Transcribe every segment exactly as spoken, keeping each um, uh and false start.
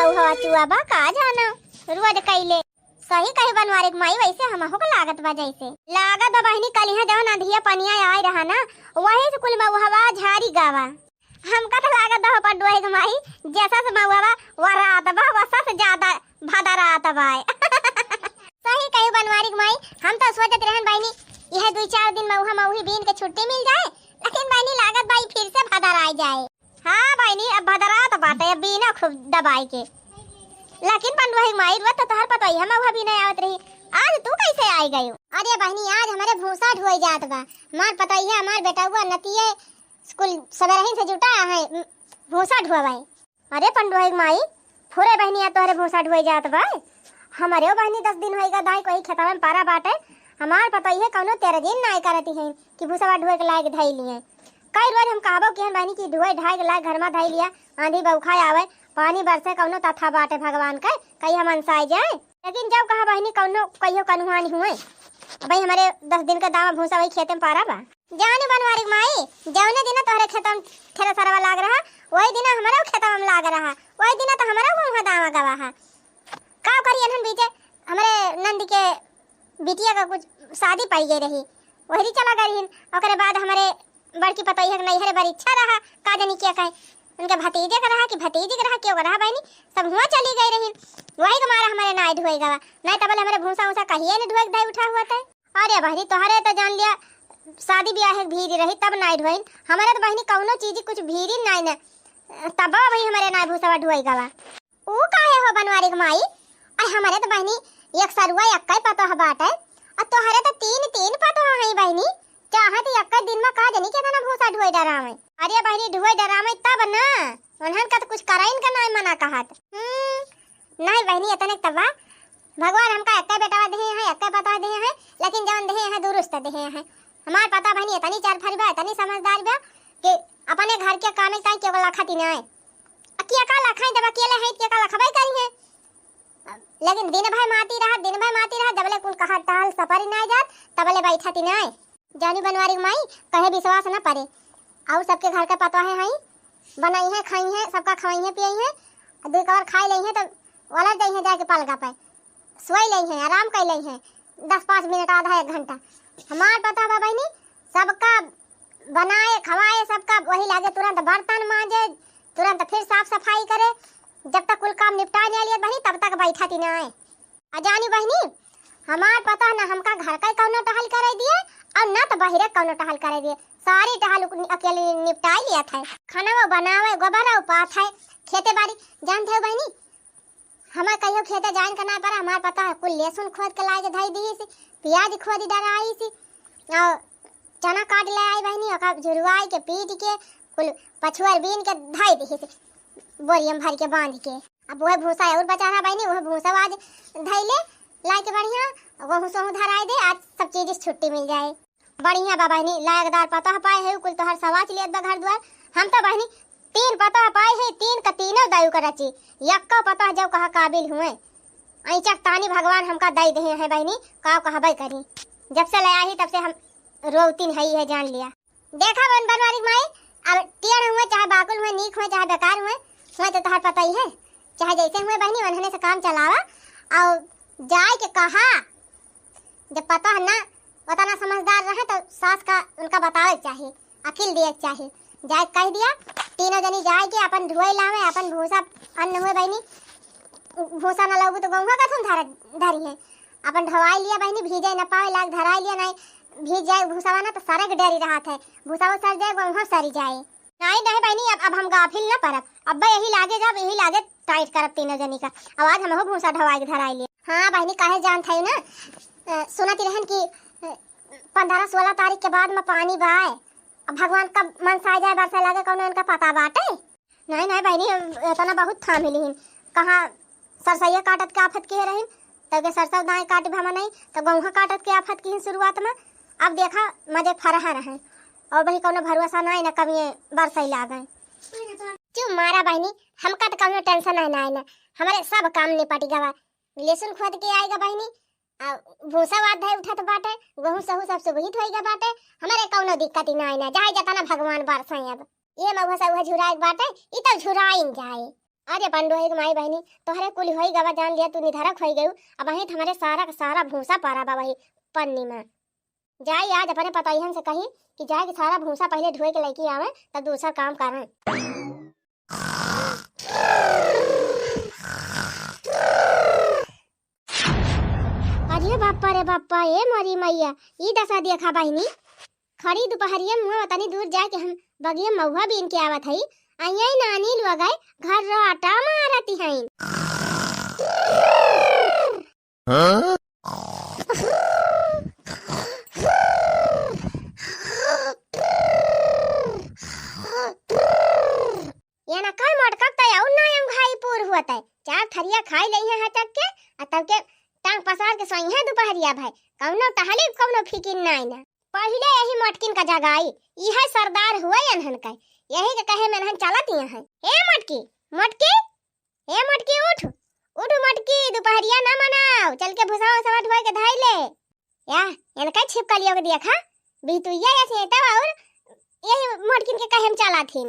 मउहवा चुआ बा का जाना, रोज कइले। सही कही बनवारी के माई, वैसे हमहू के लागत बा जैसे। लागत बा बहिनी, कलिहा जवन अंधिया पनिया आए रहा ना, वही से कुल मउहवा झारी गवा। हमका तो लागत बा पंडुआ के माई, जैसा से मउहवा वरात बा, वैसा से ज्यादा भदरात बा। सही कही बनवारी के माई, हम तो सोचत रहन बहिनी, यह दुई चार दिन मउहा मउही बीन के छुट्टी मिल जाए, लेकिन बहिनी लागत बा ई फिर से भदराइ जाए। हाँ बहिनी, अब भदरात बाटे, अब बीना खूब दबाई के। लेकिन पंडुआ के माई, रोज तो तोहर पतोहिया मउहा बीने आवत रही, आज तू कैसे आई गयू? अरे बहिनी, आज हमरे भूसा ढोए जात बा। हमार पतोहिया, हमार बेटउआ, नतिये, कुल सबेरही से जुटा है, भूसा ढोवे। अरे पंडुआ के माई, फुरे बहिनी, आज तोहरे भूसा ढोए जात बा। हमरे बहिनी दस दिन होइगा दाई कोई खेतवा में पारा बाटे। हमार पतोहिया कौनो तेरजिन नाय करती है कि भूसवा ढोए के लायक धई लिए। कई रोज हम कहबो किहन बहिनी कि ढोए ढाए के लायक घर में धई लिया, आंधी बौखा आवे, पानी बरसे, कौनो तथा बाटे भगवान के, कई हम अनसाए जाए। लेकिन जब कहा बहिनी कौनो कहियो कनुहानी हुए, भाई हमरे दस दिन का दावा भूसा वही खेते में पारा बा। जानी बनवारी के माई, जौने दिना तोहरे खेतवा में थ्रेसरवा लाग रहा, वही दिना हमरे खेतवा में लाग रहा, वही दिना तो हमरे मुँह दावा गवा है। का करी एनहन बीचे हमरे नंद के बिटिया का कुछ शादी पड़ गई रही, वही चला गई रही। ओकरे बाद हमरे बड़की पतोहिया के नैहरे बड़ी इच्छा रहा, का जानी क्या कहे, उनके भतीजे का रहा कि भतीजी का रहा, क्यों का रहा बहिनी, सब हुआ चली गई रही। वही के मारा हमरे नाय ढोए गवा, नहीं तबले हमरे भूसा उसा कहिए नहीं ढोए के धाई उठा हुआ था। अरे बहिनी, तोहरे तो जान लिया, शादी ब्याह के भीड़ रही तब नाय ढोइन, हमरे तो बहिनी कौनो चीज कुछ भीड़ नाय न, तब भाई हमरे नाय भूसवा ढोए गवा। ऊ काहे हो बनवारी के माई? अरे हमरे तो बहिनी एक सरुआ एक्कै पतोह बाटे, और तोहरे तो तीन तीन पतोह हैं बहिनी, चाहे तो एक्कै दिन में का जानी केतना भूसा ढोए डरावे। अरे बहिनी ढोए डरावे तब ना, उन्हन का तो कुछ कराइन का नाय मना कहत। हम्म, नहीं बहिनी इतने तबा, भगवान हमका एक्कै बेटवा देहे हैं, एक्कै पतोह देहे हैं, लेकिन जवन देहे हैं दुरुस्त देहे हैं। हमार पतोह बहिनी इतनी चरफरी बा, इतनी समझदार बा कि अपने घर के काम ताई केवल लखती नाय। अकिया का लखाई जब अकेले हैं, के का लखबे करी है। लेकिन दिन भर माती रहा, दिन भर माती रहा, जबले कुल कहा टहल सपरी ना जात, तबले बैठती नाय। जानी बनवारी के माई, कहे विश्वास न परे। और सबके घर के पतोहे हैं, बनाई है, खाई है, सबका खवाई है, पियाई है, दो कवर खाई ले है, तो वलर जाई है जाके पलगा पे, सोई ले है, आराम कर ले है, दस पाँच मिनट, आधा एक घंटा। हमार पतोह बा बहिनी, सबका बनाए, खवाए, सबका वही लागे, तुरंत बर्तन मांजे, तुरंत फिर साफ सफाई करे। जब तक कुल काम निपटा नहीं लिया बहिनी, तब तक बैठती नाय। आ जानी बहिनी, हमार पतोह ना हमका घर का कौनो टहल करे दिए और ना तो बहिरे कौनो टहल करे दिए, सारी टहल उक-, अकेले निपटाई लिया था। खाना वो बनावे, गोबर उपात है, खेते बाड़ी। जानते हो बहिनी, हमार कहियो खेते जाइन के ना पड़ा, हमार पतोह कुल लहसुन खोद के लाए के धई दी सी, प्याज खोद डराई सी, और चना काट ले आई बहिनी, ओका झुरवाई के पीट के कुल पछुअर बीन के धई दी सी, बोरियम भर के बांध के। अब वह भूसा और बचा रहा बहिनी, वह भूसा आज धई ले, लाई के बढ़िया, वहू सोहू धराई दे, आज सब चीज से छुट्टी मिल जाए। बढ़िया बा बहिनी, लायकदार पतोह पाए है, कुल तोहर सवाच लियत बा घर द्वार। हम तो बहिनी तीन पतोह पाए है, तीन का तीनों दयू का रची, यक्को पतोह जब कहा काबिल हुए। ऐचक तानी भगवान हमका दई देहे हैं बहिनी, का कहबे करी। जब से ले आई तब से हम रोवतिन है, है जान लिया। देखा बन बनवारी के माई, अब टेढ़ हुए, चाहे बाकुल हुए, नीक हुए, चाहे बेकार हुए, हुए तो तोहर पतोही है, चाहे जैसे हुए बहिनी, उन्हने से काम चलावा। और जाए के कहा, जब पतोह ना उतना समझदार रहे तो सास का उनका बतावे के चाही, अकिल दिए के चाही। जाए के कह दिया, तीनों जनी जाए के अपन ढुए लावे, अपन भूसा अन्न हुए बहिनी, भूसा ना लउबू तो गहुआ का थुन धर, धरी है। अपन ढवाई लिया बहिनी, भीजे न पावे लाग धराई लिया, नहीं भीज जाए भूसावा ना तो सरे के डरी रहत है, भूसावा सर जाए, गहुआ सरी जाए। नहीं, नहीं बहिनी, अब, अब हम गाफिल न परब, अब यही लागे जब यही लागे टाइट करब तीनों जनी का। अब आज हमहू भूसा ढवाई के धराई लिया। हाँ बहिनी, काहे जानत है ना, अ, सुनत रहन कि, अ, पन्द्रह सोलह तारीख के बाद में पानी बाय। अब भगवान कब मनसाए जाए, बरसे लागे, कौनो इनका पता बाटे? नहीं, नहीं बहिनी, हम इतना बहुत थाम ही लिहिन। कहाँ सरसैया काटत के आफत किहे रहिन, तब के सरसों दाएँ काट भमा नहीं, तो गौहा काटत के आफत किहिन शुरुआत में। अब देखा, मजे फरहा रहे। और बही कौनो भरोसा नहीं, न कभी बरसई लागे। चुप मारा बहिनी, हमका तो कौनो टेंशन नहीं, नहीं ना, हमारे सब काम निपट गवा। लहसुन खोद के आएगा बहिनी, आ भूसा वाद है उठत बाटे, गहूँ सहू सब सुबहित होइगा बाटे, हमरे कौनो दिक्कत ही नाई ना, चाहे जतना भगवान बरसाए। अब ये महुआ सहुआ झुराए के बाटे, ई तब झुराइन जाए। अरे पंडोही के माई बहिनी, तोहरे कुल होई गवा, जान लिया तू निधरक होई गयू। अबहीं त हमरे सारा का सारा भूसा परा बा वही पन्नी में। जाई आज अपने पतोहियन से कही कि जाए के सारा भूसा पहिले ढोए के लइके आवे, तब दूसर काम करें। अरे बाप्पा रे बाप्पा, ए मोरी मैया, ई दसा देखा बहिनी। खड़ी दुपहरिया मुँह तनी दूर जाए के हम बगिया महुआ बीन के आवत हई। अइयै नानी लोगै घर्राटा मारति हईन। हाँ? एनकै मोटकक त अउर ना अंगुहाई पूर हुअत है। चार थरिया खाई लइहैं हचक के, आ तब के टांग पसार के सोइहैं दुपहरिया भै। कउनो टहली, कउनो फिकिर नाई ना। पहिले यही मोटकिन का जगाई, इहै सरदार हुवै एनहन कै। यही के कहे में एनहन चलत ही हैं। ए मोटकी, मोटकी, ए मोटकी उठ, उठ मोटकी, दुपहरिया ना मनाओ, चल के भूसा उसवा ढोए के धाई ले। या, एनकै छिपकलियो के देखा, बितुइया या सेंटा अउर यही मोटकिन के कहे में चलत हिन।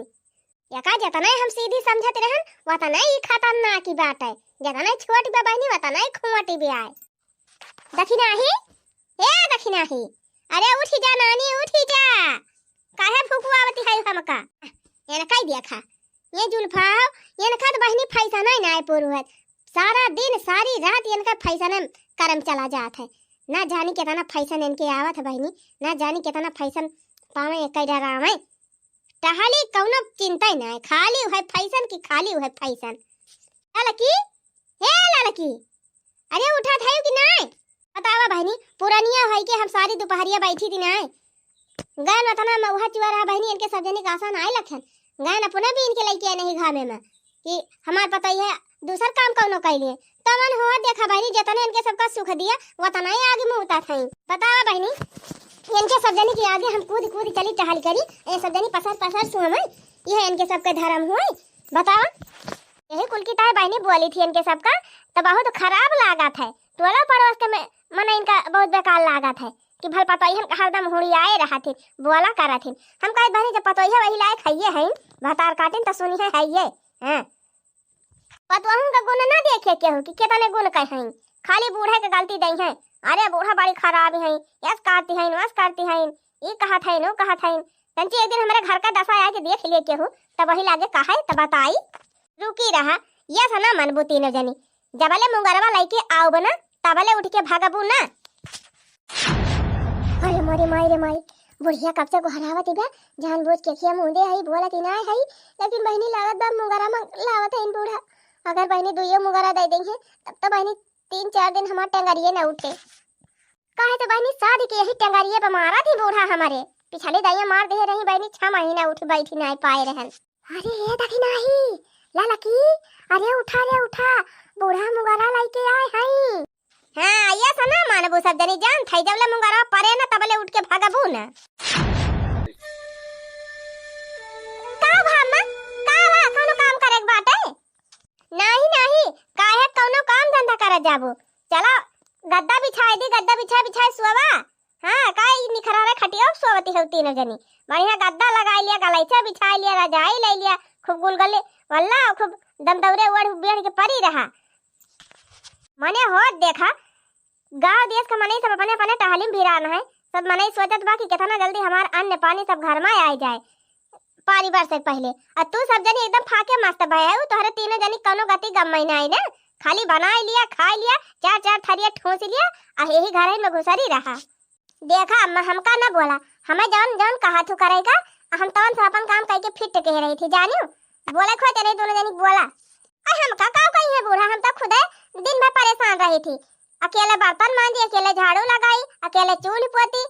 एका जतनै हम सीधी समझत रहन, वतनै ई खतरनाकी बाटै। जतनै छोट बा बहिनी, वतनै खोटी बा आय। दखिनाही, ए दखिनाही, अरे उठी जा नानी, उठी जा। काहे फुकुआवति है हमका? एनकै देखा, ये जुल्फा हो, एनका त बहिनी फैसनै नाय पुरुहत। सारा दिन, सारी रात एनका फैसनै करम चला जात है। ना जानी केतना फैसन एनके आवत है बहिनी, ना जानी केतना फैसन पावै एकै डरावै। टहली कउनो चिंतै नाय, खाली उहै फैसन की खाली उहै फैसन। ललकी, हे ललकी, अरे उठत हयू कि नाय? बतावा बहिनी, पुरनिया होई के हम सारी दुपहरिया बैठी थी नाय। गैन वतना महुआ चुआ रहा बहिनी, एनके सब जनी का आसान आए लखन। गैन अपने बीन के लइके आए नहीं घामे में कि हमार पतोहिया दूसर काम कउनो कइ लिए। तवन हुआ देखा बहिनी, जतनै एनके सबका सुख दिया, वतनै आगे मुँह उतात हईं। बतावा बहिनी, एनके सब जनी के आगे हम कूद कूद चली टहल करी, ए सब जनी पसर पसर सुहमै, यह एनके सबके धरम हुवै। बतावा, यही कुल की ताई बहिनी बोली थी एनके सबका, त बहुत खराब लागत है। टोला पड़ोस के में, मने इनका बहुत बेकार लागत है कि भल पतोहियन का हरदम हुड़ियाए रहत हिन, बोला करत हिन। हम कहे बहिनी, जब पतोहिया वही लायक हइये हईन, भतार काटिन त सुनिहैं हइये, हैं। पतोहन का गुण ना देखे केहू कि केतने गुण कै हईन, खाली बूढ़े के गलती दइहैं। अरे बूढ़ा बड़ी खराब हईन, यस करती हईन, वस करती हईन, ई कहत हईन, ऊ कहत हईन। तंची एक दिन हमरे घर का दसा आके देख लिए केहू, तब वही लागे कहै त बताई। रुकी रहा, यस ना मनबू तीनों जनी। जबले मुंगरवा लइके आउब ना, तबले उठ के भागबू ना। अरे मोरे माई रे माई, बुढ़िया कब से गोहरावत बा, जानबूझ के खिया मुंदे हई, बोलत ही नाय हई, लेकिन बहिनी लागत बा मुंगरा में लावत हईन बूढ़ा। अगर बहिनी दुइयो मुंगरा दइ देइहैं, तब तो बहिनी तीन चार दिन हमार टंगरिये न उठे। काहे तो बहिनी साध के यही टंगरिये पे मारत ही बूढ़ा हमरे। पिछली दाइया मार देहे रही बहिनी, छह महीना उठ बैठी नाय पाए रहन। अरे ए दखिनाही, ललकी, अरे उठा रे उठा, बूढ़ा मुंगरा लइके आए हई। हाँ, यस ना मानबू सब जनी, जान थई जबले मुंगरा परे ना तबले उठ के भागबू ना। का भा अम्मा, का भा, कउनो काम करे के बाटै? नाही, नाही, काहे कउनो काम धंधा करे जाबू? चला, गद्दा बिछाए दी, गद्दा बिछाए, बिछाए सोवा। हाँ, का ई निखरारे खटिया सोवती हऊ तीनों जनी? बढ़िया गद्दा लगाई लिया, गलैचा बिछाई लिया, रजाई लइ लिया, खूब गुलगुले, वल्ला, खूब दमदौरे ओढ़ बेढ़ के परी रहा। मने होत देखा, गाँव देश का मनई सब अपने अपने टहली में भिरान है। सब मनई सोचत बा कि केतना जल्दी हमार अन्न पानी सब घर में आइ जाए, पानी बरसे के पहिले। आ तू सब जनी एकदम फाके मस्त भए हऊ, तोहरे तीनों जनी कउनो गति गम्मई नाई ना, खाली बनाइ लिया, खाइ लिया, चार चार थरिया ठूस लिया, आ यही घरइन में घुसरी रहा। देखा अम्मा, हमका न बोला, हमें जउन जउन कहा थू करे का, हम तउन से अपन काम कइके फिट कहे रही थी, जानियो। बोले खोते नहीं दोनों जनी बोला। अरे हमका का कही है बूढ़ा, हम तो खुदे दिन भर परेशान रही थी। अकेले बर्तन मांजी, अकेले झाड़ू लगाई, अकेले चूल्ह पोती,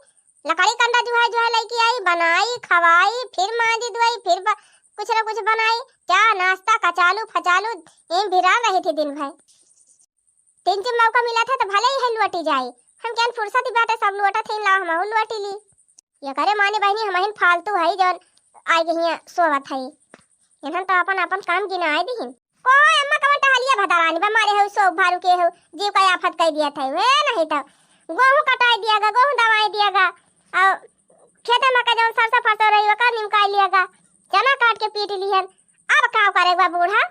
लकड़ी कंडा जुहाई जुहाई लइके आई, बनाई, खवाई, फिर मांजी धोई, फिर ब-, कुछ न कुछ बनाई, चाह नाश्ता, कचालू फचालू, एम भिरान रही थी दिन भर। तीन दिन मौका मिला था तो भले ही है लौटी जाए, हम क्या फुर्सत ही बाटे, सब लौटा थे, लाओ हमहू लौटी ली। ये करे मानी बहिनी, हमहिन फालतू है जौन आइ गई हियाँ सोवत है। इन्हन तो अपन अपन काम गिनाए दिहिन। को अम्मा कवन टहलिया भदरानी बा, मारे हो सो भारू के हो, जीव का आफत कइ दिया था। वे नहीं तो गोहूँ कटाइ दिया गा, गोहूँ दवाइ दिया गा, और खेते में का जौन सरसों फरसों रही ओकर निमकाइ लिया गा, चना काट के पीट लिहन। अब का करे बा बूढ़ा?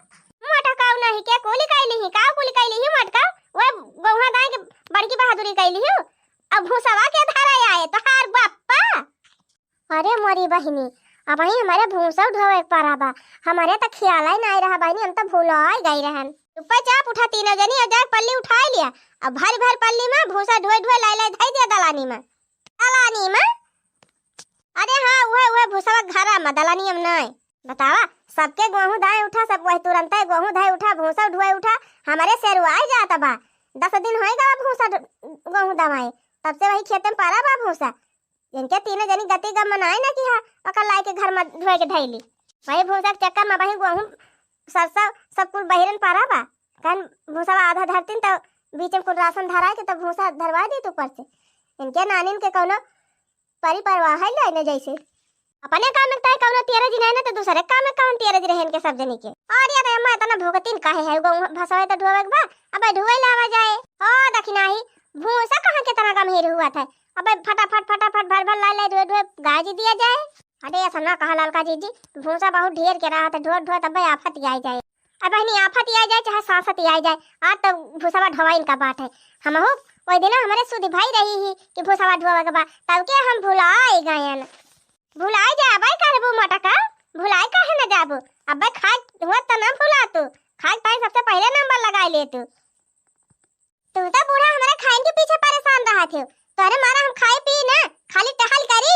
मोटका नहीं के कुली कैली ही, का कुली कैली ही मोटका? वह गोहा दाई के बड़की बहादुरी कैली ही। अब भूसवा के धरा आए तोहार बापा। अरे मोरी बहिनी, अबहीं हमरे भूसा ढोवे के परा बा। हमरे त ख्याल ही नाहीं रहा बहिनी, हम त भुलाइ गइ रहन। चुप्पे चाप उठा तीनों जनी अउर जाके पल्ली उठाइ लिया। अब भर भर पल्ली मा भूसा ढोए ढोए लाइ लाइ धइ दिया दलानी मा। दलानी मा? अरे हाँ, उहे उहे भूसवा घरा मा, दलानी मा नाहीं। बतावा, सबके गोहूँ दाए उठा, सब वही तुरंते गोहूँ धाए उठा, भूसा ढोए उठा, हमरे सेरुआइ जात बा। दस दिन होइ गवा भूसा ढ-, गोहूँ दवाए, तब से वही खेते मा परा बा भूसा। इनके तीनों जनी गति गम मनाए ना कि हाँ, ओकर लाइ के घर मा ढोए के धइली। वही भूसा के चक्कर मा वही गोहूँ, सरसों सब कुल बहिरन परा बा। कहन भूसा आधा धरतीन त बीच मा कुल रासन धराए के तब भूसा धरवाइ दीत ऊपर से। इनके नानिन के कउनो परी परवाह है ले न जइसे। अपने काम मा तय कउनो तेरज नाहीं ना त दूसरे काम मा कउन तेरज रहे इनके सब जनी के। अरे अरे अम्मा, इतना भुगतिन काहे है? गहूँ भसवे त ढोवे के बा, अबे ढोए लावा जाए। ओ दखिनाही, भूसा कहाँ केतना गम्हीर हुआ था। अबे फटाफट फटाफट भर भर लाइ लाइ ढोए ढोए गाय जी दिया जाए। अरे अइसा ना कहा ललका जीजी, भूसा बहुत ढेर के रहा था, ढोत ढोत अबे आफत आइ जाए। अब बहिनी आफत आइ जाए चाहे सासत आइ जाए, आज त भूसवा ढोवाइन का बात है। हमहू ओइ दिन हमरे सुधि भइ रही ही कि भूसवा ढोवे के बा, तब के हम भुलाइ गयन। भुलाइ जाबइ करबू मोटका, भुलाइ काहे न जाबू? अबे खाए हुआ त न भुला तू, खाए ताई सबसे पहिले नंबर लगाइ ले तू। तू त बूढ़ा हमरे खाइन के पीछे परेसान रहत हो, तोहरे मारा हम खाई पी ना, खाली टहल करी,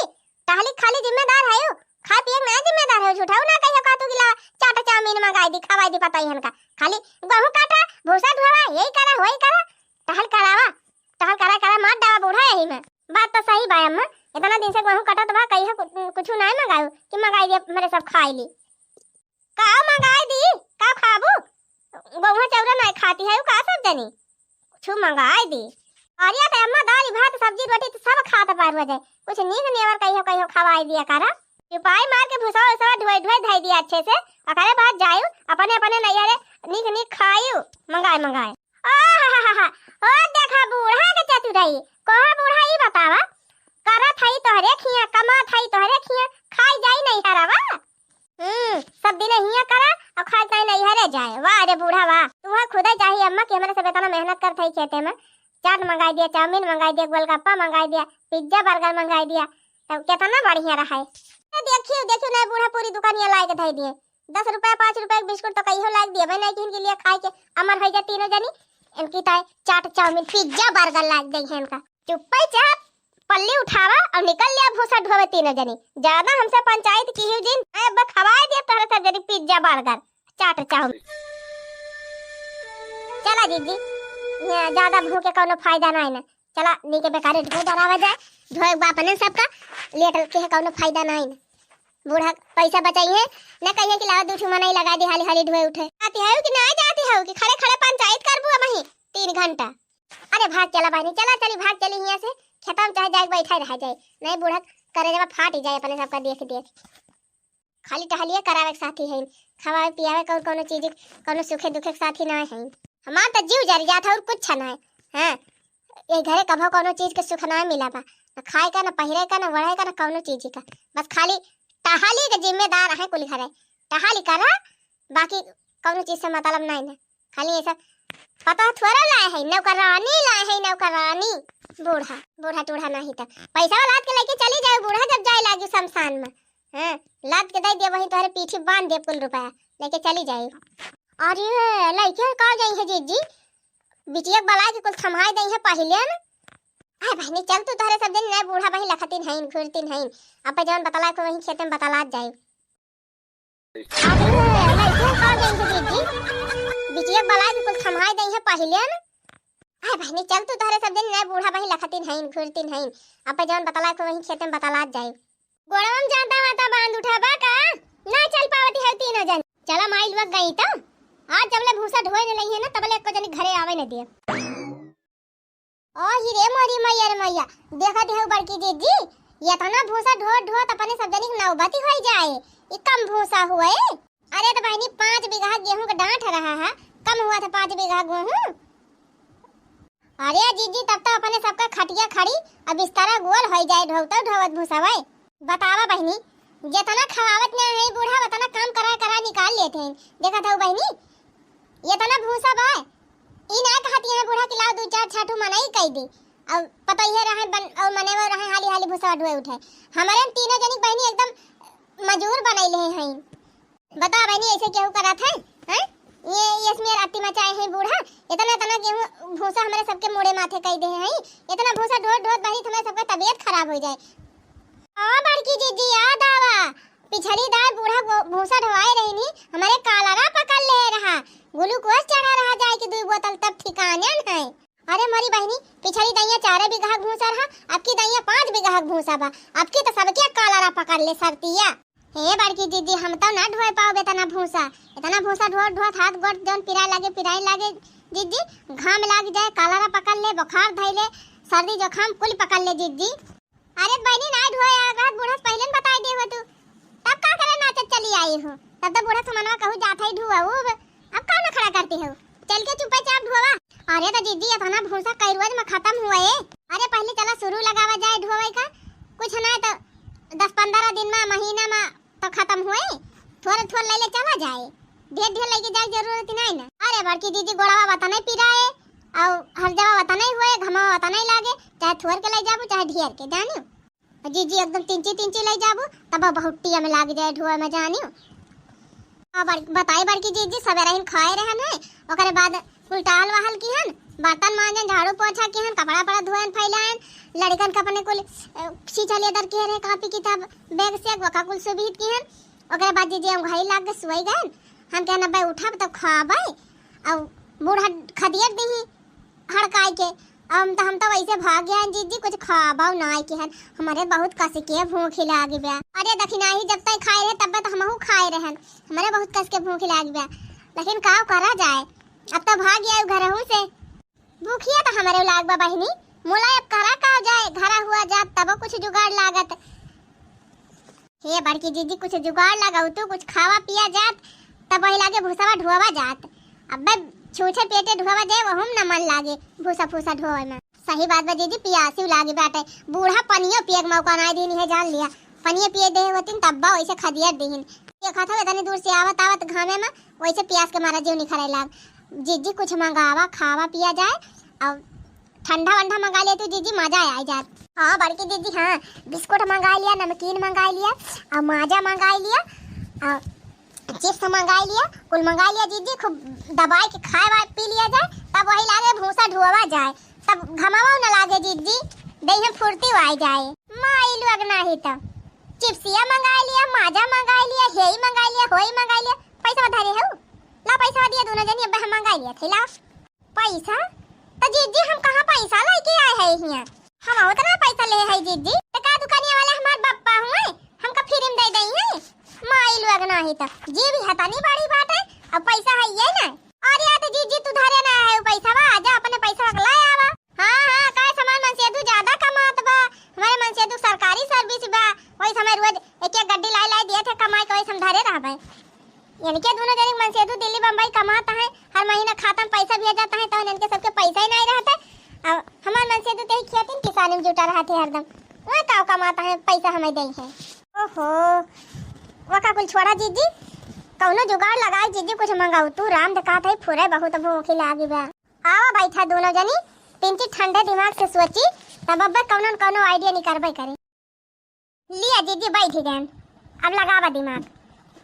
टहली खाली जिम्मेदार है, खाए पिए के ना जिम्मेदार है। झूठा ना कहियो का तू गिला चाट चाउमीन मंगाइ दी, खवाइ दी पता ही हनका, खाली गहूँ काटा, भूसा ढोवा, यही करा, वही करा, टहल करावा, टहल करा करा मत डावा बूढ़ा यही मा। बात त सही बा अम्मा, इतना दिन से गहूँ कटत बा, कहियो कु-, कुछु नाहीं मंगायू कि मंगाइ दिया, हमरे सब खाइ ली। का मंगाइ दी, का खाबू? गहूँ चौरा नाहीं खाती है, का सब जनी? कुछु मंगाइ दी। अरे त अम्मा दाल भात सब्जी रोटी त सब खात पार हो जाए, कुछ नीक नेवर कहियो कहियो खवाइ दिया करा। चुपाई मार के भूसा उसवा ढोए ढोए धइ दिया अच्छे से, ओकरे बाद जायू अपने अपने नैहरे नीक नीक खायू मंगाइ मंगाइ। ओ हा हा हा हा, ओ देखा बूढ़ा के चतुराई। कहा बूढ़ा ई बतावा, करत हई तोहरे खिया, कमात हई तोहरे खिया, खाइ जाई नैहरवा। हम्म, सब दिन हिया करा अउर खाइ जाई नैहरे जाए। वाह रे बूढ़ा वाह, तुहे खुदे चाही अम्मा कि हमरे सब इतना मेहनत करत हई खेते मा, चाट मंगाइ दिया, चाउमीन मंगाइ दिया, गोलगप्पा मंगाइ दिया, पिज्जा बर्गर मंगाइ दिया, तब केतना बढ़िया रहे। तो देखियो देखियो ना बूढ़ा पूरी दुकानिया लाइ के धइ दिए, दस रुपया पाँच रुपया के बिस्कुट त कहियो लाइ के दिए भाई, नहीं कि इनके लिए खाए के अमर होइ जा तीनों जनी। इनकी ताई चाट चाउमीन पिज्जा बर्गर लाइ के दे है इनका। चुप्पे चाप पल्ली उठावा अउर निकल लिया भूसा ढोवे तीनों जनी। ज्यादा हमसे पंचायत किहिउ जिन, मैं अब खवाइ दिया तोहरे सब जनी पिज्जा बर्गर चाट चाउमीन। चला जीजी, यहाँ ज्यादा भूखे कउनो फायदा नाहीं ना। चला नीके बेकारे ढोए डरावा जाए, ढोए बा अपने सबका, लेट के है कउनो फायदा नाहीं ना। बूढ़ा पैसा बचाई है, न कहिए कि लावा दू ठो मनई लगाइ दे हाली हाली ढोए उठे। जाती है कि नाहीं जाती है कि खड़े खड़े पंचायत करबू अबहीं तीन घंटा। अरे भाग चला बहिनी, चला चली, भाग चली हियाँ से, खेतवा मा चाहे जाए के बैठा रहा जाए, नहीं बूढ़ा करेजवा फाट ही जाए अपने सबका देख देख। खाली टहलिए करावे के साथी है, खवावे पियावे कउन कउनो चीज, कउनो सुखे दुखे के साथी नाहीं है। हमार त जीव जरि जात है अउर कुछ नाहीं। हाँ, ये घरे कभो कउनो चीज के सुख नाहीं मिला बा, न खाए का, न पहिरे का, न ओढ़े का, न कउनो चीज का। बस खाली टहली के जिम्मेदार है कुल घरे, टहली करा, बाकी कउनो चीज से मतलब नाहीं ना। खाली ऐसा पता थोड़ा लाए है, नौकरानी लाए है, नौकरानी। बूढ़ा, बूढ़ा टूढ़ा नाहीं त पैसा लाद के लेके चली जाए बूढ़ा, जब जाए लागी शमशान मा। हाँ, लाद के दइ दिया, वहीं तोहरे पीठी बांध दे कुल रुपया, लेके चली जाए। अरे लइके का जाई है जीजी, बिटिया के बलाइ के कुल थमाइ दइ है पहिले न। आए बहिनी चल तू, तोहरे सब जनी नाहीं बूढ़ा वहीं लखतिन हइन, घूरतिन हइन, अब जउन बतलाए को वहीं खेते मा बतलात जाए। अरे, लइके का गई है दीदी? बिटिया के बलाए के कुल थमाए दई है पहिले न। आए बहिनी, चल तू, तोहरे सब जनी नाहीं बूढ़ा बहिन लखतिन हइन, घूरतिन हइन। अब जउन बतलाए को वहीं खेते मा बतलात जाए। गोड़वा मा जाता वाता बांध उठाबा का? नाहीं चल पावती है तीनों जन। चला माई लोग गई तो। आज जबले भूसा ढोए न लई है ना, तबले एको जनी घरे आवे न दिए। ओ ही रे मोरी मैया रे मैया, देखत हऊ बड़की जीजी, एतना भूसा ढोत ढोत अपने सब जनी के नौबती होई जाए, ई कम भूसा हुए? अरे त बहिनी, पाँच बीघा गेहूं के डांठ रहा है, कम हुआ था पाँच बीघा गेहूं? अरे जीजी, तब तो अपने सबका खटिया खड़ी अब बिस्तरा गोल होई जाए, ढोवत ढोवत भूसा हुए। बतावा बहिनी, जेतना खवावत ना है बूढ़ा, ओतना काम करा करा निकाल लेत हैं। देखत हऊ बहिनी, एतना भूसा बा, ई ना कहत है बूढ़ा कि लाओ दू चार छाठू मनई कई दी। अउ पतोहिए रहे बन, अउ मने वो रहे हाली हाली भूसा ढोए उठे। हमरे तीनों जनी बहिनी एकदम मजूर बनैले हैं। बताओ बहिनी, ऐसे केहू करत है, हैं? ये, ये इसमें राती मचाए हैं बूढ़ा, एतना एतना गेहूं भूसा हमरे सबके मूड़े माथे कई दे हैं, एतना भूसा ढोत ढोत बहिनी हमरे सबके तबीयत खराब हो जाए। हाँ बड़की जीजी, याद आवा, पिछली दार बूढ़ा गो-, भूसा ढोवाए रही नी, हमरे कालरा पकड़ ले रहा, ग्लूकोज चढ़ा रहा जाए कि दुई बोतल, तब ठिकाने न है। अरे मोरी बहिनी, पिछली दइया चारे बीघा के भूसा रहा, अब की दइया पाँच बीघा के भूसा बा, अब की तो सबके कालरा पकड़ ले सरतिया। हे बड़की जीजी, हम तो ना ढोए पाओ एतना भूसा, एतना भूसा ढोत ढोत हाथ गोड़ जौन पिराए लागे, पिराए लागे जीजी, घाम लाग जाए, कालरा पकड़ ले, बुखार धइले, सर्दी जुकाम कुल पकड़ ले जीजी। अरे बहिनी, नाय ढोए आ रहत, बूढ़ा से पहिले न बताई दे हो तू। तब का करे नाचत चली आई हो? तब तो बूढ़ा से मनवा कहू जात है ढुआ उब। अब का नखड़ा करती हो? चल के चुप्पे चाप ढोवा। अरे तो जीजी, एतना भूसा कई रोज में खत्म हुए। अरे पहिले चला सुरू लगावा जाए ढोवे का। कुछ ना तो दस पन्द्रह दिन में, महीना में तो खत्म हुए, थोड़े थोड़े ले ले चला जाए, ढेर ढेर लेके जाए जरूरत नहीं ना। अरे बड़की जीजी, गोड़वा वतने पिराए, अउ हर जगह वतने हुए, घमवा वतने लागे, चाहे थोड़ के ले जाबू, चाहे ढेर के, जानियो। अउ जीजी एकदम तिंची तिंची ले जाबू, तब बहुटिया में लाग जाए ढुआ में, जानियो। अब बड़-, बताई बड़की जीजी, सवेरे हिन खाए रहन है, ओकरे बाद कुल टहल वहल किहन, बर्तन मांजन, झाड़ू पोछा किहन, कपड़ा पड़ा धोएन, फैलाएन, लड़िकन के अपने कुल, अ, छीछा लेदर के रहे, कॉपी किताब, बैग से, वका कुल सुबीत किहन। ओकरे बाद जीजी हम घाई लाग के सोई गएन। हम कहन, "अब्बे उठब तब खाबे।" अब बूढ़ा खदियर दिही हड़काई के। अब हम तो, हम तो वैसे भाग गएन जीजी, कुछ खाबो नाय किहन। हमरे बहुत कस के भूख लागी बा। अरे दखिनाही जब तक खाए रहे तब तो हमहू खाए रहन। हमरे बहुत कस के भूख लागी बा। लेकिन का करा जाए, अब तो भाग गए घरहू से। भूखिया तो हमरे लाग बा बहिनी, मोला अब करा का जाए, घरा हुआ जात तबो कुछ जुगाड़ लागत। हे बड़की जीजी, कुछ जुगाड़ लगाऊ तू, कुछ खावा पिया जात, तब वही लागे भूसावा ढोवा जात। अब्बे छूछे पेटे ढोवा जाए, वहू में न मन लागे भूसा फूसा ढोवे में। सही बात बा जीजी, पियासी लागी बाटे, बूढ़ा पनियो पिए के मौका नाय दीन है, जान लिया। पनियो पिए दे होतिन तब्बा वैसे खदियर दीन। देखत हो इतनी दूर से आवत आवत घामे में वैसे पियास के मारा जीव निखरे लाग। जीजी कुछ मंगावा, खावा पिया जाए, और ठंडा वंडा मंगा ले तू जीजी, मजा आ जात। हाँ बड़की जीजी, हाँ, बिस्कुट मंगा लिया, नमकीन मंगा लिया, और माजा मंगा लिया, और चिप्स मंगा लिया, कुल मंगा लिया जीजी, खूब दबाई के खाए वाए पी लिया जाए, तब वही लागे भूसा ढुआवा जाए, तब घमावा न लागे जीजी, देह में फुर्ती आ जाए। माई लोग नाही तो चिप्सिया मंगा लिया, माजा मंगा लिया, हेई मंगा लिया, होई मंगा लिया, पैसा धरे हो, ला पैसा दिया दोनों जनी, अब हम मंगा लिया थे, ला। पैसा? त जीजी, हम कहाँ पैसा लेके आए हैं हियाँ? हम उतना पैसा ले है जीजी, त का दुकानिया वाले हमार बप्पा हुए, हमका फ्री में दे दई है? माई लोग नाही त जी भी हतानी बड़ी बात है, अब पैसा है ये ना। अरे आ त जीजी, तू धरे ना है पैसा, आजा अपने पैसा ले आवा। हाँ, हाँ, काय सामान मनसेदू ज्यादा कमात बा, हमारे मनसेदू सरकारी सर्विस बा, वही समय रोज एक एक गड्डी लाई लाई दिए थे कमाई के, वही हम धरे रहबे। इनके दोनों जने मनसेदू दिल्ली बम्बई कमात हैं, हर महीना खाता में पैसा भेजत हैं, तो इनके सबके पैसा ही नहीं रहता। अब हमार मनसेदू तो ही खेती किसानी में जुटा रहत है हरदम, वह का कमात हैं, पैसा हमें दे हैं। ओहो, वका कुल छोड़ा जीजी, कौनो जुगाड़ लगाई जीजी, कुछ मंगाऊ तू, राम देखा था फुरे बहुत भूखी लागी बा। आवा बैठा दोनों जनी, तिनची ठंडे दिमाग से सोची, तब अब्बे कौनो न कौनो आइडिया निकलबे करे। लिया जीजी, बैठ गए, अब लगावा दिमाग,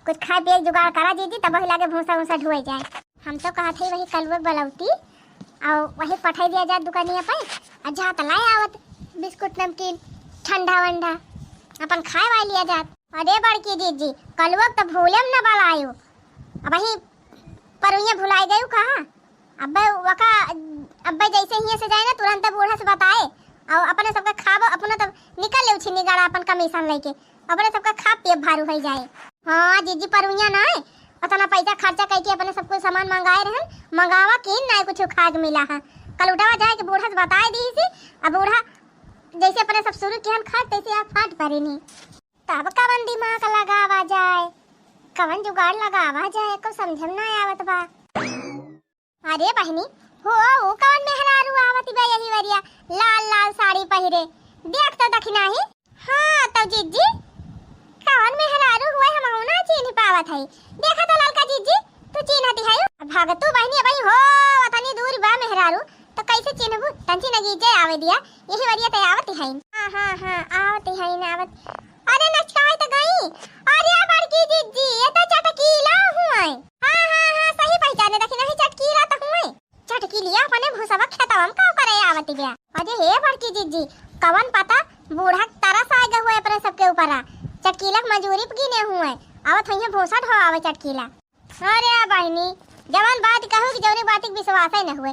कुछ खाए पिए के जुगाड़ करा जीजी, तब वही लागे भूसा भूसा ढुए जाए। हम तो कहत हई वही कलुआ बलौती, और वही पठाई दिया जात दुकानिया पे, और जात लाए आवत बिस्कुट नमकीन ठंडा वंडा, अपन खाए वाए लिया जात। अरे बड़की जीजी, कलुआ तो भूले में न बलायो, अब वही परुइया भुलाई गयू कहाँ? अब्बे वका, अब्बे जैसे हियाँ से जाए ना, तुरंत बूढ़ा से बताए, और अपने सबके खाबो, अपना तब निकल ले उछी निगाड़ा अपन कमीशन लेके, अपने सबके खा पिए भारू हो जाए। हाँ जीजी, परुइया ना है, उतना पैसा खर्चा करके अपने सब कुछ सामान मंगाए रहन, मंगावा कि ना कुछ खा के मिला है। कल उठावा जाए कि बूढ़ा से बताए दी सी, अब बूढ़ा जैसे अपने सब शुरू किहन खाए, तैसे आप फाट पड़े नहीं। तब कवन दिमाग लगावा जाए, कवन जुगाड़ लगावा जाए, कुछ समझ में ना आवत बा। अरे बहिनी, हो, ऊ कवन मेहरारू आवत बा यही वरिया, लाल लाल साड़ी पहिरे? देख तो दखिनाही। हाँ, तो जीजी, कवन मेहरारू हुए, हमहू ना चीन्ह पावत हई। देखा तो ललका जीजी, तू चीन्हती हई? भागतू बहिनी, अबही हो, अतनी दूर बा मेहरारू, त कैसे चिन्हबू? तंची नगीचे आवे दिया, यही वरिया ते आवत हईन। हाँ, हाँ, हाँ, आवत हईन, आवत। अरे नचकाई त गई। अरे बड़की जिज्जी, ये त चटकीला हुए। हाँ, हाँ, हाँ, सही पहचाने, देखी नहीं चटकीला त हुए। चटकीलिया अपने भूसवा खेतवा में का करे आवत बिया। अरे हे बड़की जिज्जी, कवन पता बूढ़ा तरस आ गए हुए अपने सबके ऊपर। चटकीला के मजूरी पे गिने हुए, आवत हुई है भूसा ढोआवे चटकीला। अरे बहिनी, जवन बात कहू कि जवनी बात के विश्वास ही न हुए।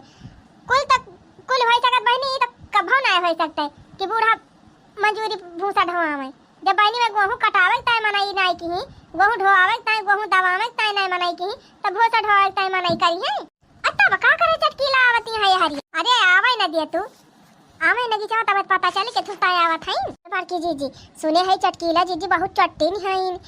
कुल तक, कुल होई सकत बहिनी, ई त कभो ना होई सकते कि बूढ़ा मजूरी भूसा ढोआवे। जब बहिनी में गोहूँ कटावे ताई मनई नाई किही, गोहूँ ढोआवे ताई, गोहूँ दबावे ताई नाई मनई किही, तब भूसा ढोआवे ताई मनई करी है। अत्ता बका करे चटकीला आवती है हरी। अरे आवे न दिया तू। आवे नगीचवा तब पता चली कि थुताए आवत हईन। बड़की जिज्जी, सुने है चटकीला जिज्जी बहुत चट्टीन हईन।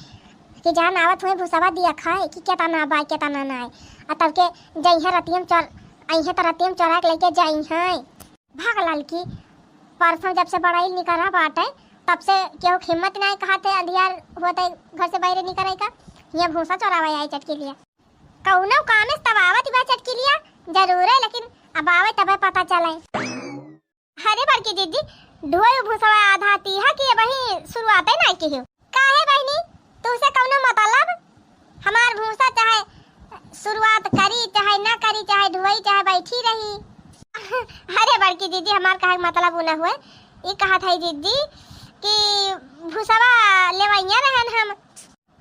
कि जान आवत हुए भूसवा दिया खाए कि केतना बा, केतना नाय। आ तब के जइहे रतियम चोर, अइहे त रतियम चोरा के लेके जइहे। भाग ललकी, परसों जब से बड़ाइल निकरा बाटे, तब से केहू के हिम्मत नाय कहत है अंधियार होते घर से बाहरे निकरे का। ये भूसा चोरावे आई चटकीलिया। कौनो कामे से तब आवत बा चटकीलिया, जरूर है, लेकिन अब आवे तबे पता चले। अरे बड़की जिज्जी, ढोई भूसवा आधा तीहा कि अबही शुरुआते नाय किहो। काहे बहिनी, तुहसे कौनो मतलब? हमार भूसा चाहे शुरुआत करी, चाहे ना करी, चाहे ढोई, चाहे बैठी रही। अरे बड़की जिज्जी, हमार कहे के मतलब उ ना हुए, ई कहत है जिज्जी कि भूसवा लेवैया रहन हम,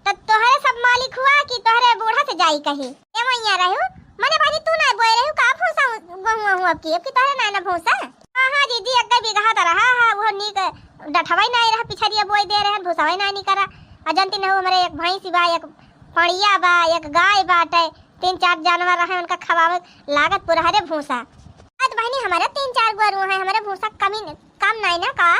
त तोहरे सब मालिक हुआ कि तोहरे बूढ़ा से जाई कही? ए मैया रहू, मने बाजी तू ना बोए रहू का भूसा गहुआ हुआ अब की, अब की तोहरे ना ना भूसा? हाँ, हाँ, दीदी, एक बीघा त रहा है, वो नीक डठवाई ना रहा, पिछरिया बोई दे रहे, भूसवाई ना निकरा। आ जनती न हो, हमरे एक भैंसी बा, एक पड़िया बा, एक गाय बाटे, तीन चार जानवर रहे, उनका खवावे लागत पुरहरे भूसा। अत बहिनी, हमारे तीन चार गोरू हैं, हमारे भूसा कमी न-, कम नाई ना का?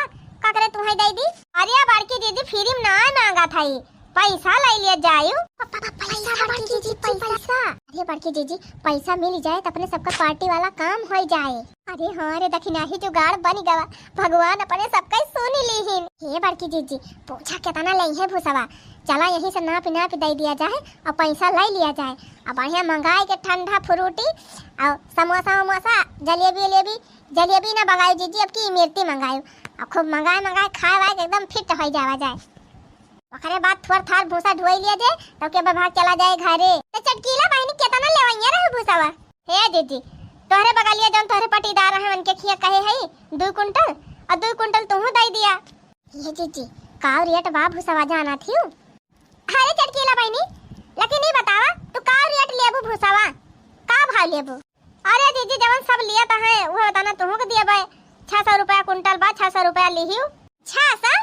का करे तुहैं दे दी? अरे बड़की दीदी, फ्री में नाई मांगत हई, पैसा ले लिया जायु। प-, प-, प-, पैसा बड़की दीदी, पैसा। अरे बड़की दीदी, पैसा मिल जाए त अपने सबका पार्टी वाला काम हो जाए। अरे हाँ रे, दखिनाही जुगाड़ बन गवा, भगवान अपने सबका सुन लीहिन। हे बड़की दीदी, पूछा केतना लेइहे भूसवा, चला यहीं से नाप नाप दे दिया जाए और पैसा ले लिया जाए। अब बढ़िया मंगाए के ठंडा फ्रूटी और समोसा वमोसा, जलेबी उलेबी, जलेबी ना मंगायु जीजी, अब की इमरती मंगायु। अब खूब मंगाए मंगाए खाए वाए के एकदम फिट हो जावा जाए। ओकरे बाद थोड़ थार भूसा ढोई लिया जाए, तब के भाग चला जाए घरे। तो चटकीला बहिनी केतना लेवैया रहे भूसावा? हे जीजी, तोहरे बगलिया जौन तोहरे पटीदार रहे, उनके खिया कहे है दू कुंटल, और दू कुंटल तुहू दे दिया। ये जीजी, का रेट बा भूसावा जाना थियू? अरे चटकीला बहिनी, लेकिन ई बतावा, तू का रेट लेबू भूसावा? का भाव लेबू? अरे जीजी, जवन सब लिया त है, उहे बताना तुहू के दिया बा। छह सौ रुपया कुंटल बा, छह सौ रुपया लिहियो। छह सौ?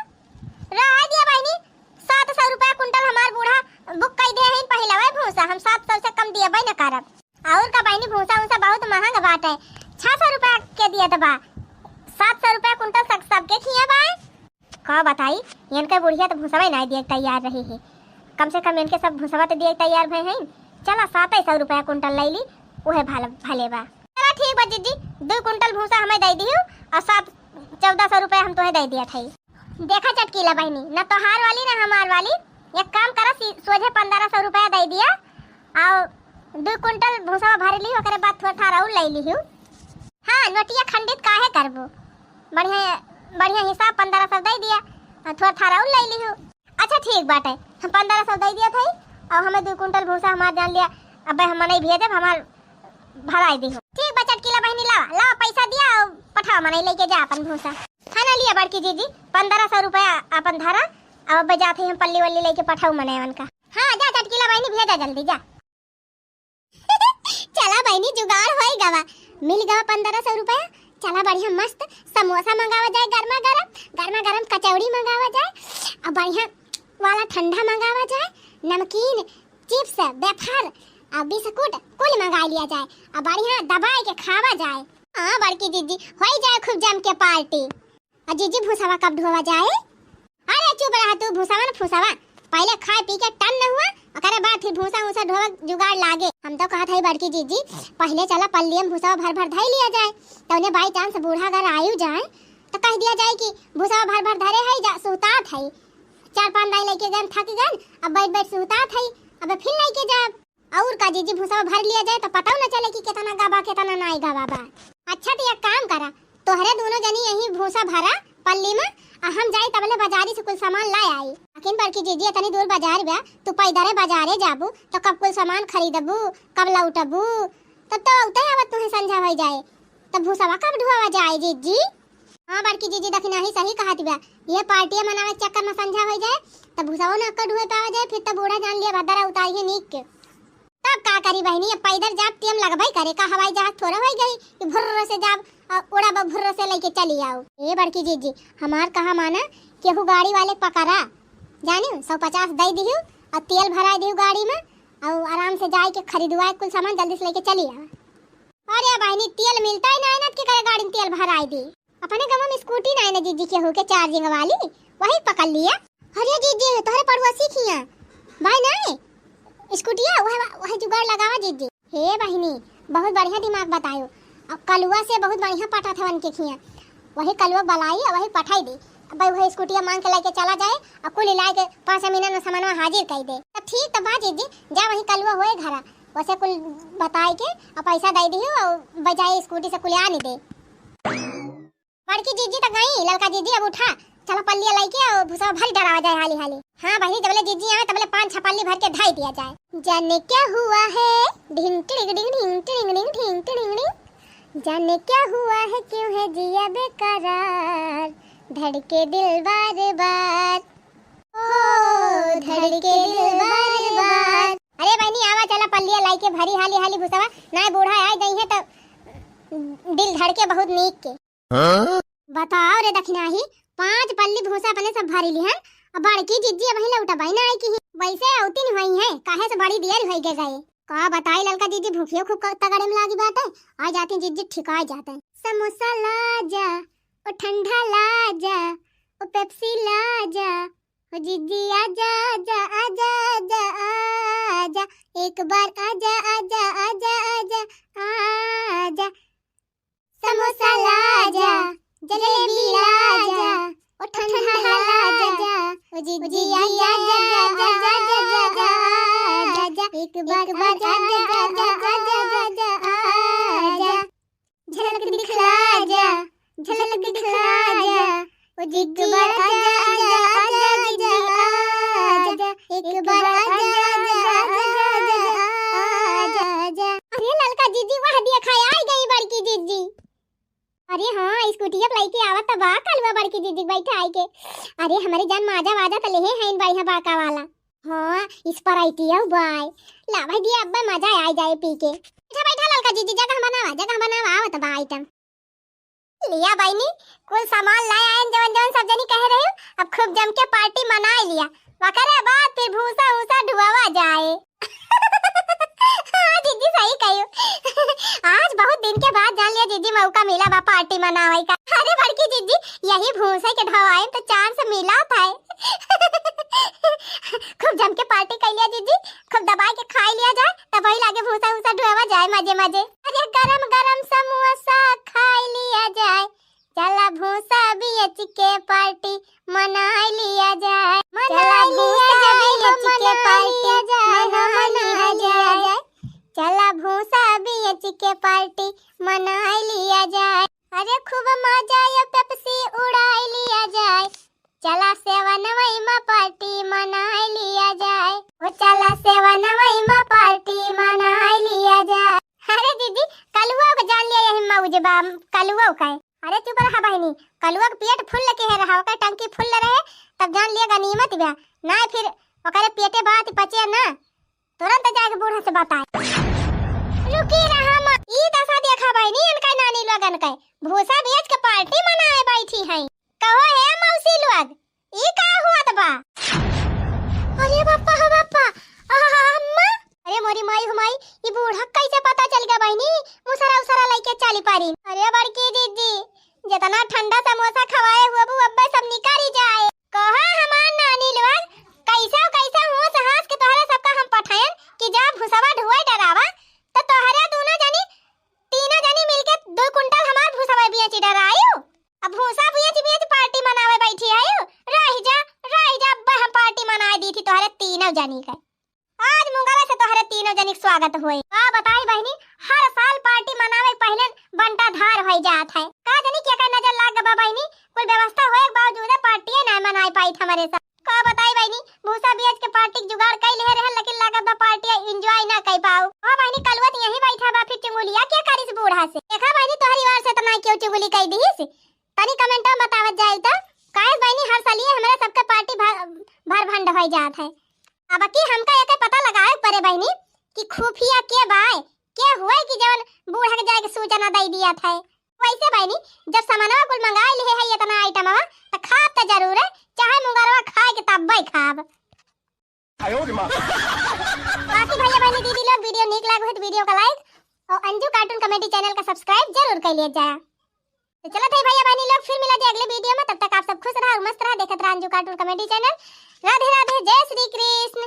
रहा दिया बहिनी, सात सौ रुपया कुंटल हमार बूढ़ा बुक कई दे हैं पहिलवा भूसा, हम सात सौ से कम दिया बा न करब। और का बहिनी, भूसा उसा बहुत महंग बाटे, छह सौ रुपया के दिया त बा, सात सौ रुपया कुंटल सब, सबके खिया बा। का बताई, इनके बुढ़िया त भूसवा ही नाई दिए के तैयार रही है। कम से कम इनके सब भूसवा त दिए के तैयार भए हैं। चला, सात सौ रुपया कुंटल ले ली, उहे भल-, भले बा। चला ठीक बा जीजी, दू कुंटल भूसा हमें दे दियो और सात, चौदह सौ रुपया हम तोहे दे दिया था। देखा चटकीला बहिनी, ना तोहार वाली ना हमार वाली, एक काम करा, सी-, सोझे पन्द्रह सौ रुपया दे दिया और दू कुंटल भूसा भर ली, ओकरे बाद थोड़ा थार और ले लिहू। हाँ, नोटिया खंडित काहे करबू? बढ़िया, बढ़िया हिसाब पन्द्रह सौ दे दिया, और थोड़ा थार और ले लिहू। अच्छा ठीक बाटे, हम पन्द्रह सौ दे दिया था, और हमें दू कुंटल भूसा हमार जान लिया, अब हम मनई भेजे देब, हमार भराई दिहू। ठीक बा चटकीला बहिनी, लावा, लावा पैसा दिया, और पठावा मनई लेके जा अपन भूसा। है ना, लिया बड़की जीजी, पन्द्रह सौ रुपया अपन धरा, और अब जाते हैं हम पल्ली वल्ली लेके पठाऊ मनई उनका। हाँ, जा चटकीला बहिनी, भेजा जल्दी, जा। चला बहिनी, जुगाड़ होई गवा, मिल गवा पन्द्रह सौ रुपया। चला बढ़िया मस्त समोसा मंगावा जाए, गर्मा गर्म, गर्मा गर्म कचौड़ी मंगावा जाए, और बढ़िया वाला ठंडा मंगावा जाए, नमकीन, चिप्स, वेफर, और बिस्कुट कुल मंगा लिया जाए, और बढ़िया दबाए के खावा जाए। हाँ बड़की जीजी, होई जाए खूब जम के पार्टी। आ जीजी, भूसावा कब ढोवा जाए? अरे चुप रहा तू, भूसावा न फूसावा, पहले खाए पी के टन न हुआ, ओकरे बाद फिर भूसा ऊसा ढोवा जुगाड़ लागे। हम तो कहत हई बड़की जीजी, पहले चला पल्लियम भूसावा भर भर धई लिया जाए, तौने by chance बूढ़ा अगर आयु जाए तो कह दिया जाए कि भूसावा भर भर धरे है, जा सुहतात है, चार पान दाई लेके गन, थक गन, अब बैठ बैठ सुहतात है, अब फिर लेके जाब। और आ जीजी भूसा भर लिया जाए तो पता न चले कि कितना गवा, कितना नाई गवा बा। अच्छा, तो एक काम करा, तोहरे दोनों जनी यही भूसा भरा पल्ली में, आ हम जाई तबले बाजारी से कुल सामान ला आई। लेकिन बड़की जीजी, इतनी दूर बाजार बा, तू पैदरे बाजारे जाबू तो कब कुल सामान खरीदबू, कब लौटबू? तब तो उतै आवत तुहे संझा हो जाए, तब भूसवा कब ढुआवा जाए जीजी? हाँ बड़की जीजी, दखिनाही सही कहत बा, ये पार्टिया मनावे के चक्कर में संझा हो जाए, तब भूसवा न अक्का ढुए पावा जाए, फिर तो बूढ़ा जान लिया भदरा उतारिए नीक के। तब का करी बहिनी, अब पैदल जाब टेम लगबई करे, का हवाई जहाज थोड़ा होई गई कि भुर्र से जाब, आ, उड़ाब भुर्र से लेके चली आओ। ए बड़की जीजी, हमार कहा माना, केहू गाड़ी वाले पकड़ा, जानियो, सौ पचास दे दिहू और तेल भराई दिहू गाड़ी में, और आराम से जाए के खरीदवाए कुल सामान जल्दी से लेके चली आओ। अरे बहिनी, तेल मिलता ही ना, ना के करे गाड़ी में तेल भराई दी। अपने गाँव में स्कूटी ना है ना जीजी केहू के चार्जिंग वाली, वही पकड़ लिया। अरे जीजी, तोहरे पड़ोसी खिया भाई ना है स्कूटिया, वह, वह जुगाड़ लगावा जीजी। हे बहिनी, बहुत बढ़िया दिमाग बतायो। अब कलुआ से बहुत बढ़िया पटा था उनके खिया, वही कलुआ बलाई और वही पठाई दी। अब भाई वही स्कूटिया मांग के लेके चला जाए और कुल इलाए के पाँच मिनट में सामानवा हाजिर कर दे। तब ठीक तो बा जीजी, जा वही कलुआ होए घरा, वैसे कुल बताए के और पैसा दे दी और बजाए स्कूटी से कुल आने दे। बड़की जीजी तो गई, ललका जीजी अब उठा, चला पल्लिया लेके और भूसा भर डरावा जाए हाली हाली। हाँ बहिनी, जबले जीजी आवे तबले पाँच छह पल्ली भर के धाई दिया जाए। जाने क्या हुआ है, ढिंग टिड़िंग डिंग, ढिंग टिड़िंग डिंग, ढिंग टिड़िंग डिंग। जाने क्या हुआ है, क्यों है जिया बेकरार, धड़के दिल बार बार, ओ धड़के दिल बार बार। अरे बहिनी, आवा चला पल्लिया लेके भरी हाली हाली भूसवा, ना बूढ़ा आ जाई है तो दिल धड़के बहुत नीक के। हाँ? बताओ रे दखिनाही, पाँच पल्ली भूसा अपने सब भरी लिहन, अब बड़की जिज्जी अबहीं लौटबई ना आई की। वैसे औतिन हुई हैं, काहे से बड़ी देर होई गे गए। का बताई ललका जिज्जी, भूखियो खूब क-, तगड़े में लागी बाटे, आ जाती जिज्जी ठिकाई जाते। समोसा ला जा, ओ ठंडा ला जा, ओ पेप्सी ला जा, ओ जिज्जी आजा, आजा, आजा, आजा, आजा, एक बार आजा, आजा, आजा, आजा, आजा। समोसा ला जा, जलेबी ला जा, ओ ठंडा ला जा, ओ जिज्जी आजा, आजा, आजा, आजा, आजा, एक बार आजा, आजा, आजा, आजा, आजा। झलक दिखला जा, झलक दिखला जा, ओ जिज्जी आजा, आजा, आजा, आजा, आजा, एक बार आजा, आजा, आजा, आजा, आजा। अरे ललका जिज्जी, वाह देखा, आई गई बड़की जिज्जी। अरे हाँ, स्कूटी अब लेके आवत त बा कलुआ बड़की जिज्जी के बैठा आई के। अरे हमरे जान माजा वाजा त लेहे हैं बढ़िया बाका वाला। हाँ, Sprite अउ बाय। ला भाई दिया, अब्बे मजा आ जाए पी के। बैठा, बैठा ललका जिज्जी, जगह बनावा, जगह बनावा, आवत बा item। लिया बहिनी, कुल सामान लाए आयन, जवन जवन सब जनी कहे रहे, अब खूब जम के party मनाए लिया। वकरे बाद फिर भूसा ऊसा ढुआवा जाए। हाँ जिज्जी, सही कहियो। आज बहुत दिन के बाद जान लिया जिज्जी मौका मिला बा party मनावे का। अरे बड़की जिज्जी, यही भूसे के ढवाई में तो chance मिला था। खूब जम के party कर लिया जिज्जी, खूब दबाई के खाई लिया जाए, तब वही लागे भूसा ऊसा ढुआवा जाए मजे मजे। अरे गरम गरम समोसा खाई लिया जाए, चला भूसा बेच के party मनाई लिया जाए, मनाई लिया जाए, बेच के party मनाई लिया जाए। चला भूसा बेच के party मनाई लिया जाए। अरे खूब मजा या पेप्सी उड़ाई लिया जाए, चला सेवन वही में party मनाई लिया जाए, ओ चला सेवन वही में party मनाई लिया जाए। अरे दीदी, कलुआ के जान लिया यही मौज बा, कलुआ का है। अरे चुप रहा बहिनी, कलुआ के पेट full के है रहा, ओकर टंकी full रहे, तब जान लिया गनीमत बा, ना फिर ओकरे पेटे बात पचे ना, तुरंत जाके बूढ़ा से बताए। रुकी रहा माँ, ई दशा देखा बहिनी, इनका नानी लोगन के भूसा बेच के party मनाए बैठी हैं। कहो हे मौसी लोग, ई का हुआ त बा? अरे बापा हो बापा, आ, अम्मा। अरे मोरी माई हो माई, ई बूढ़ा कैसे पता चल गया बहिनी? मुसरा उसरा लेके चली पारी। अरे बड़की दीदी, जितना ठंडा समोसा खवाए हुआ बू अब्बे सब निकारी जाए। कहा हमार नानी लोग, कैसे कैसे होश हंस के तोहरे सबका हम पठायन कि जा भूसवा ढुआई डरावा, तो तोहरे दोनों जनी, तीनों जनी मिलके दो कुंटल हमार भूसवा बेची डरायू। अब भूसा बेच बेच party मनावे बैठी आयू। रह जा, रह जा, अब्बे हम party मनाए दी थी तोहरे तीनों जनी के। आज मुंगला से अरे तीनों जनी के स्वागत होए। का बताई बहिनी, हर साल पार्टी मनावे के पहिले बंटाधार होई जात है। का जनी केकर नजर लाग बा बहिनी, कुल व्यवस्था होए के बावजूद पार्टिये ना मनाई पाई हमरे सब। का बताई बहिनी, भूसा बेच के पार्टी के जुगाड़ कई लिहे रहल, लेकिन लागत बा पार्टी enjoy ना कई पाऊ। हाँ बहिनी, कलुआ त यहीं बैठा बा, फिर चुंगुलिया के करिस बूढ़ा से? देखा बहिनी, तोहरी ओर से त ना क्यों चुगली कई दिहिस, तनी comment में बतावत जाए तो। काहे बहिनी, हर सालिये हमरे सबके पार्टी भर, भर भंड होई जात है। अब की हमका एके पता लगावे के परे बहिनी कि खुफिया के बाय, के हुए कि जवन बूढ़ा के जाए के सूचना दई दिया था। वैसे बहिनी, जब सामानवा कुल मंगाई लिहे है इतना आइटमवा, त खाब त जरूर है, चाहे मुंगरवा खाए के तब्बे खाब। बाकी भैया बहिनी दीदी लोग, video नीक लागो है तो video का like और अंजू cartoon comedy channel का subscribe जरूर कर लिया जाए। तो चलत है भैया बहिनी लोग, फिर मिला जाए अगले video में। तब तक आप सब खुश रहा और मस्त रहा, देखत रहा अंजू cartoon comedy channel। राधे राधे, जय श्री कृष्ण।